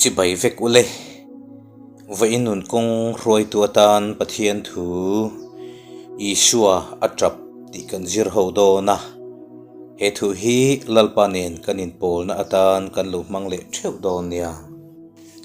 Chibai vek ule. Vawiin nun kawng hruaitu atan Pathian thu Isua a tap tih kan zir ho dawn a. He thu hi Lalpa nen kan inpawlna atan kan lo hmang leh theuh dawn nia.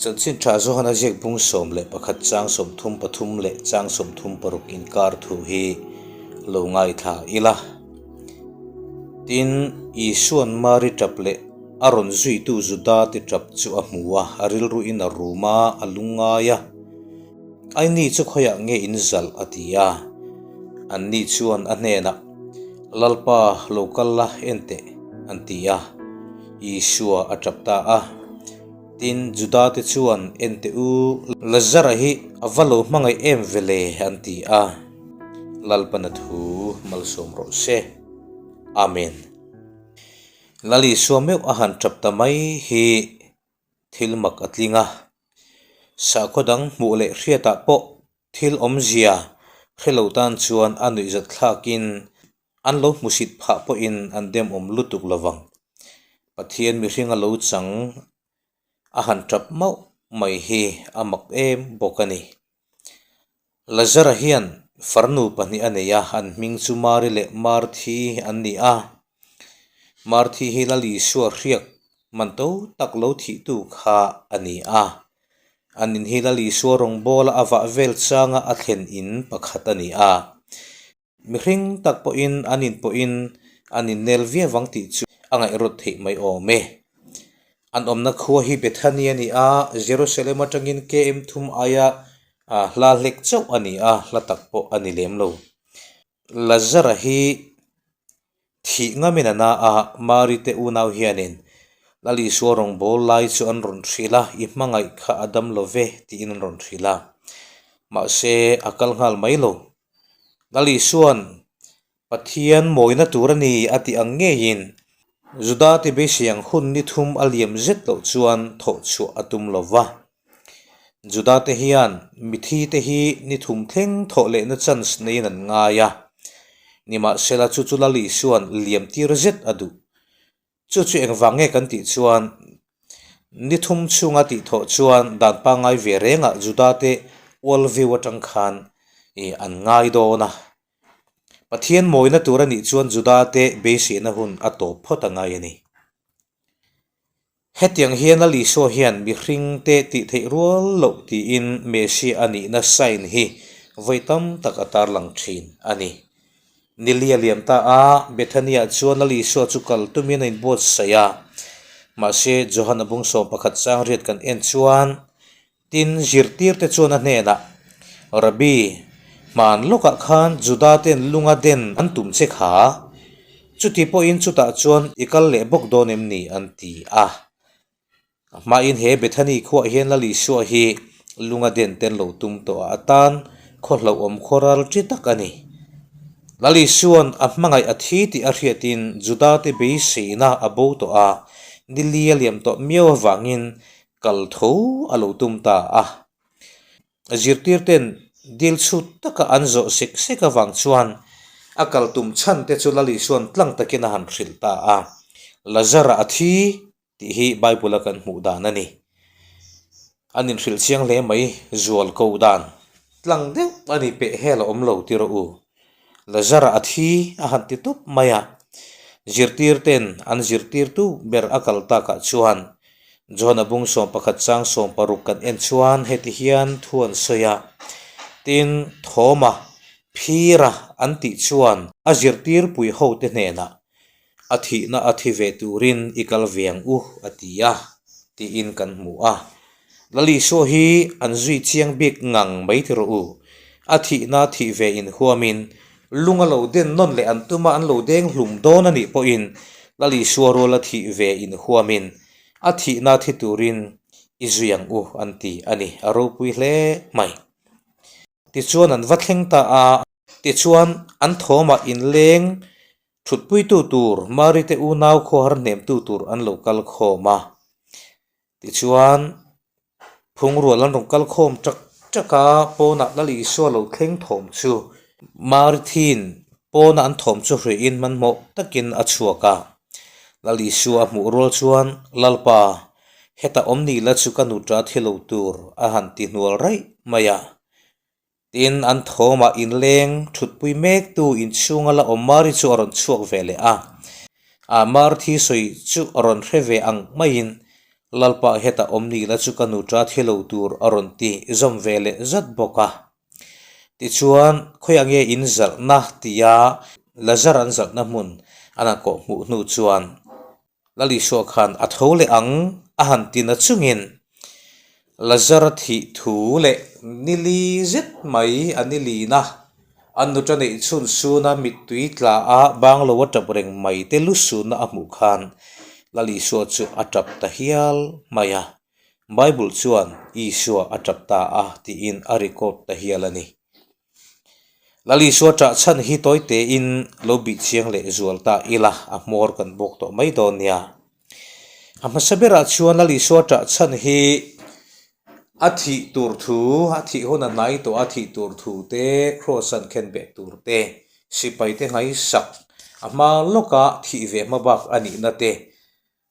Chanchin tha Johana ziak bung 11 chang 33 leh chang 36 inkar thu hi lo ngaithla ila. Tin, Isua'n Mari tap leh a rawn zuitu Juda te tap chu a hmu a, a rilruin a rum a, a lungngai a. Aini chu khawiah nge in zalh? a ti a. Anni chuan a hnenah, Lalpa, lo kal la, en teh, an ti a. Isua a tap ta a. Tin, Juda te chuan, En teh u, Lazara hi a va lo hmangaih em ve le, an ti a. Lalpana thu malsawm rawh se. Amen. Lal Isua meuh a han tap ta mai hi thil mak a tling a. Sakhaw dang hmuh leh hriatah pawh thil awmzia hre lo tan chuan a nuihzat thlakin an lo hmusit phah pawhin an demawm lutuk lovang. Pathian mihring a lo chang a han tap mauh mai hi a mak em bawk a ni. Lazara hian farnu pahnih a nei a, an hming chu Mari leh Marthi an ni a. Marthi hi Lal Isua hriak man to tak lo thihtu kha a ni a. An in hi Lal Isua rawngbawla a vah vel changa a thlen in pakhat a ni a. Mihring tak pawhin an in pawhin an innel viau vang tih chu a ngaihruat theih mai awm e. An awmna khua hi Bethany a ni a, Jerusalem atangin KM thum aia hla hlek chauh a ni a, hla tak pawh a ni lem lo. Lazara hi thih ngamin a na a, Mari te unau hianin Lal Isua rawngbâwl lai chu an rawn hrilh a, I hmangaih kha a dam lo ve tiin an rawn hrilh a. Mahse, a kal nghal mai lo. Lal Isua'n Pathian mawina tur a ni a tih ang ngeiin Juda te beisei ang hun ni thum a liam zet loh chuan thawh chhuah a tum lo va. Juda te hian mithi te hi ni thum thleng thawh lehna chance neiin an ngai a, nimahsela chu chu Lal Isua'n liam tir zet a duh. Chu chu engvang nge kan tih chuan ni thum chhunga tih thawh chuan dan pangngai ve rengah Juda te world view atang khan ih an ngai dawn a. Pathian mawina tur a nih chuan Juda te beiseina hun a tawp phawt a ngai a ni. Hetiang hian Lal Isua hian mihring te tih theih rual loh tiin Messiah a nihna sign hi vawi tam tak a tarlang thin a ni. Nili a liam ta a, Bethania chuan Lal Isua chu kal tumin a inbuatsaih a. Mahse, Johana bung 11 chang riat kan en chuan, tin zirtirte chuan a hnenah, Rabbi, hman lawkah khan Juda ten lunga den an tum che kha, chuti pawhin chutah chuan i kal leh bawk dawn em ni? an ti a. A hmain he Bethany khuah hian Lal Isua hi lunga den ten lo tum tawh a, atan khaw hlauhawm khaw ral chi tak a ni. Lal Isua'n a hmangaih a thi tih a hriatin Judate beiseina a bo tawh a, ni li a liam tawh miau avangin kal tho a lo tum ta a. Zirtirten dil chhut taka an zawh sek sek avang chuan a kal tum chhan te chu Lal Isua'n tlang takin a han hrilh ta a, Lazara a thi Tih hi Bible-a kan hmuh dan a ni. An inhrilh chiang hle mai, zual ko dan tlang deuh a ni peh hel a awm lo ti rawh u. Lazara a thi a han ti tup mai a, zirtir ten an zirtirtu ber a kal takah chuan John-a bung 11 chang 60 kan en chuan heti hian thu an sawi a, Tin, Thawma, Phira an tih chuan a zirtirpui hote hnenah A thihna a thi ve turin i kal ve ang u, a ti a, tiin kan hmu a. Lal Isua hi an zui chiang bik ngang mai ti rawh u. A thihna thih ve inhuamin lung a lo den nawn leh an tuma an lo deng hlum dawn a nih pawhin Lal Isua rual a thih ve inhuamin a thihna thi turin i zui ang u an ti a ni. A ropui hle mai. Tichuan an va thleng ta a. Tichuan, an thawmah inleng thutpuitu tur Mari te unau khawhar hnemtu tur an lo kal khawm a. Tichuan, phungrual an rawn kal khawm tak tak a, pawnah Lal Isua lo thleng thawm chu Mari thin pawna an thawm chu hruiin hmanhmawh takin a chhuak a. Lal Isua a hmuh rual chuan, Lalpa! Heta awm ni la chu ka nuta thi lo tur a han ti hnual raih mai a. Tin, an thawmah inleng thutpui mektu inchhunga la awm Mari chu a rawn chhuak ve leh a. A Marthi sawi chu a rawn hre ve ang maiin Lalpa heta awm ni la chu ka nuta thi lo tur a rawn ti zawm ve leh zat bawk a. Tichuan, khawiah nge in zalhna tia Lazar an zalhna hmun an han kawh hmuh hnu chuan Lal Isua khan a tho leh ang a han ti na chungin Lazara thih thu leh nili zet mai a ni lin a, an nuta neih chhun suna mittui tla a bang lo a tap reng mai te lu sunna a hmuh khan Lal Isua chu a tap ta hial mai a, Bible chuan Isua a tap ta a tiin a record ta hial a ni. Lal Isua ṭah chhan hi tawi tein lo bih chiang leh zual ta ila a hmawr kan bawk tawh mai dawn nia. A hmasa berah chuan Lal Isua ṭah chhan hi a thih tur thu, a thih hun a hnai tawh a thih tur thu te, kraws an khen beh tur te, sipai te nghaisak a hma lawka thih ve hma bak a nihna te,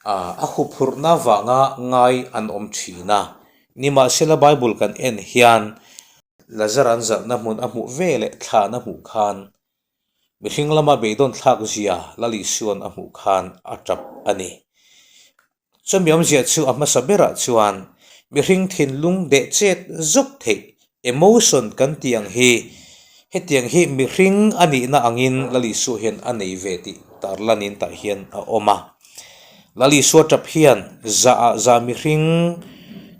A huphurhna vanga ngai an awm thin a. Nimahsela Bible kan en hian Lazar an zalhna hmun a hmuh ve leh thlan a hmuh khan mihring lama beidawn thlak zia Lal Isua'n a hmuh khan a tap a ni. Chumi awmzia chu a hmasa berah chuan mihring thinlung deh chet zawk theih Emotion kan tih ang hi, hetiang hi mihring a nihna angin Lal Isua hian a nei ve tih tarlanin tah hian a awm a. Lal Isua tap hian za ah za mihring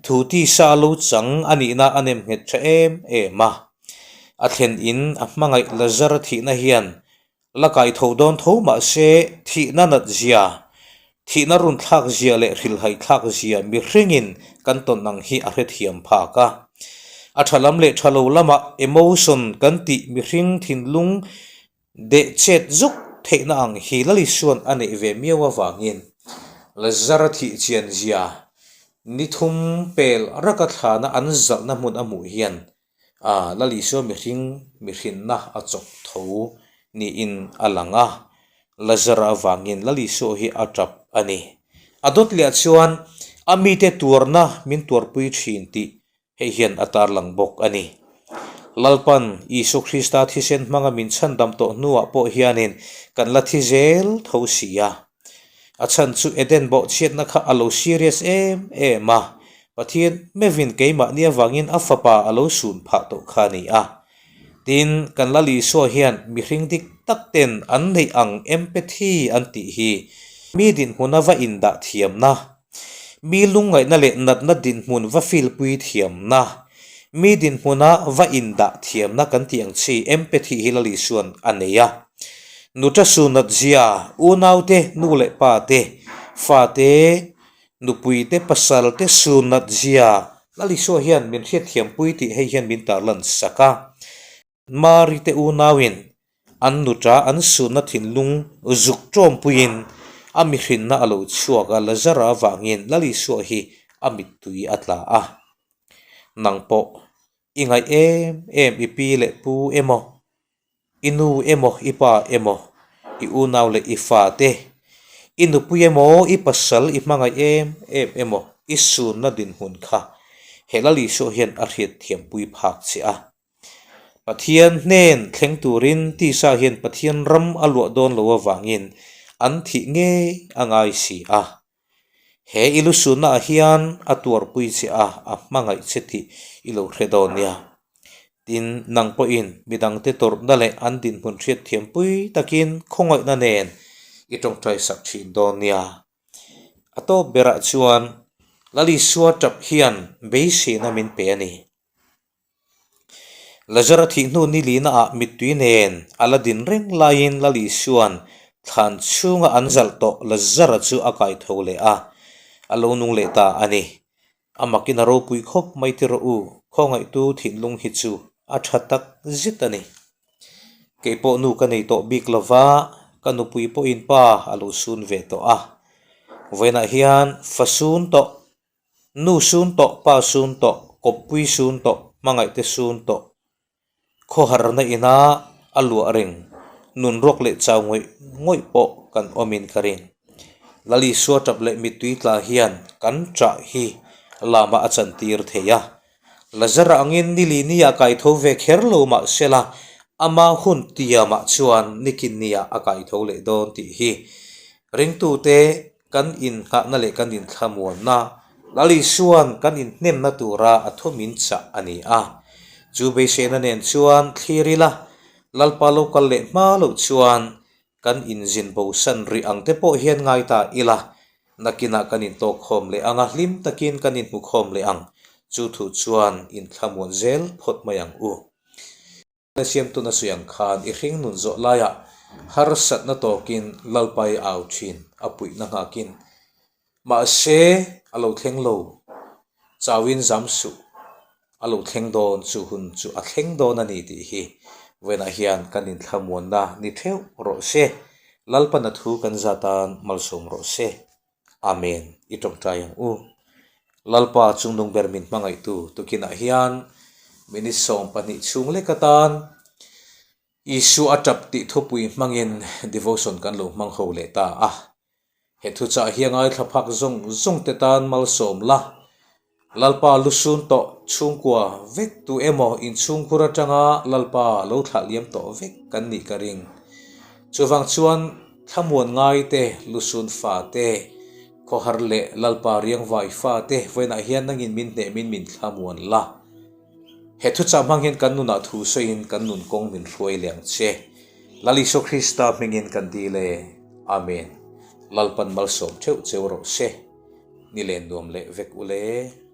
thu tisa a lo chang a nihna a nem nghet tha em em a. A thlen in a hmangaih Lazara thihna hian La kai tho dawn tho mah se thihna nat zia, thihna run thlak zia leh hrilhhai thlak zia mihringin kan tawn ang hi a hrethiam phak a. A tha lam leh tha lo lamah emotion kan tih mihring thinlung deh chet zuk theihna ang hi Lalisuan a neih ve miau avangin Lazara thih chian zia ni thum pel raka thlana an zalhna hmun a hmuh hian A, Lal Isua mihring mihrinna a chawk tho niin a lang a, Lazara avangin Lal Isua hi a tap a ni. A dawt leh chuan a mite tuarna min tuarpui thin tih hei hian a tarlang bawk a ni. Lalpan Isua Krista thisen hmanga min chhandam tawh hnuah pawh hianin kan la thi zel tho si a. A chhan chu Eden bawhchhiatna kha a lo serious em em a, Pathian meuhin keimahni avangin a fapa a lo sun phah tawh kha a ni a. Tin, kan Lal Isua hian mihring dik tak ten an neih ang empathy an tih hi mi dinhmuna va indah thiamna, mi lungngaihna leh natna dinhmun va filpui thiamna, mi dinhmuna va indah thiamna kan tih ang chi empathy hi Lal Isua'n a nei a. Nuta sunat zia, unaute, nu leh pa te, fate, nupui te, pasal te sunat zia Lal Isua hian min hriatthiampui tih hei hian min tarlan sak a. Mari te unauin an nuta an sunna thinlung zuk tawmpuiin a mihrinna a lo chhuak a, Lazara avangin Lal Isua hi a mittui a tla a. Nang pawh i ngaih em em i pi leh pu emaw I nu emaw i pa emaw, i unau leh i fa te, i nupui emaw i pasal i hmangaih em em emaw i sunna dinhmun kha he Lal Isua hian a hriatthiampui phak che a. Pathian hnen thleng turin tisa hian Pathian ram a luah dawn lo avangin an thih ngei a ngai si a. He i lu sunnaah hian a tuarpui che a, a hmangaih che tih i lo hre dawn nia. Tin, nang pawhin midangte tawrhna leh an dinhmun hriatthiampui takin khawngaihna nen i tawngtai sak thin dawn nia. A tawp berah chuan Lal Isua tap hian beiseina min pe a ni. Lazara thih hnu ni lina ah mittui nen a la din reng laiin Lal Isua'n thlan chhunga an zalh tawh Lazara chu a kai tho leh a, a lo nung leh ta a ni. A makin a ropui khawp mai ti rawh u, khawngaihtu thinlung hi chu a tha tak zet a ni. Keipawh nu ka nei tawh bik lova, ka nupui pawhin pa a lo sun ve tawh a. Vawiinah hian fa sun tawh Nu sun tawh, pa sun tawh, kawppui sun tawh, hmangaihte sun tawh, khawharna ina a luah reng, nun rawk leh chau ngawih ngawih pawh kan awmin ka ring. Lal Isua ṭap leh mittui tla hian kan ṭah hi lamah a chantir thei a. Lazara angin nili nia kaitho ve kher lo mah sela, ama hun tiamah chuan nikin nia a kaitho leh dawn tih hi ringtute kan innghahna leh kan inthlamuanna, Lal Isua'n kan inhnemna tura a thu min chah a ni a. Chu beiseina nen chuan thlir ila, Lalpa lo kal leh hma loh chuan Kan inzin bosan rih ang te pawh hian ngai ta ila, nakinah kan intawk khawm leh ang a, hlim takin kan inhmu khawm leh ang. Chu thu chuan inthlamuan zel phawt mai ang u. Siamtuna sawi ang khan i hring nun zawh laiah harsatna tawkin Lalpa i au thin a puihna nghakin. Mahse, a lo thleng lo. Chauin zam suh. A lo thleng dawn chu hun chu a thleng dawn a ni tih hi vawiinah hian kan inthlamuanna ni theuh rawh se. Lalpana thu kan za tan malsawm rawh se. Amen. I tawngtai ang u. Lalpa chungnung ber min hmangaihtu tukinah hian minute 12 chhung lek atan Isua a tap tih thupui hmangin devotion kan lo hmang ho leh ta a. He thuchah hi a ngaithla phak zawng zawng te tan malsawm la. Lalpa lusun tawh chhungkua vek tu emaw inchhungkhur atanga Lalpa lo thlah liam tawh vek kan nih ka ring. Chuvang chuan thlamuan ngai te, lusun fa te, khawhar leh Lalpa riangvai fa te vawiinah hian nangin min hnehmin min thlamuan la. He thuchah hmang hian kan nunah thu sawiin kan nun kawng min hruai leh ang che. Lal Isua Krista hmingin kan dil e. Amen. Lalpan malsawm theuh cheu rawh se. Ni len nuam leh vek u le.